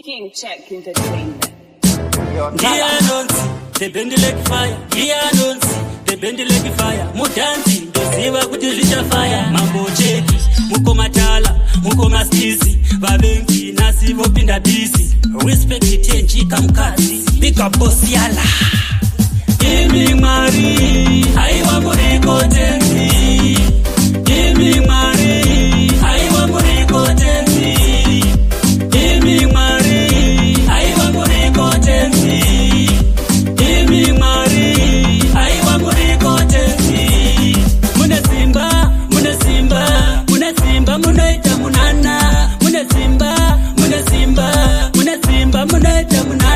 King Check Entertainment. Ndiye anonzi the band like fire, ndiye anonzi the band like fire. Mudhanzi ndoziva kuti zvichafaya. Mambo Cheki, mukoma Tala, mukoma Stizi, vavengi nasi vopinda busy. Respect Tenji kamukadzi, big up boss yala. Imi Mwari, aiwa muriko Tenzi. Imi Mwari, aiwa muriko Tenzi. Imi Mwari, aiwa muriko Tenzi. Imi Mwari, aiwa muriko Tenzi. Mune simba, mune simba, mune simba, munoita munana. Mune simba, mune simba, mune simba, munoita munana.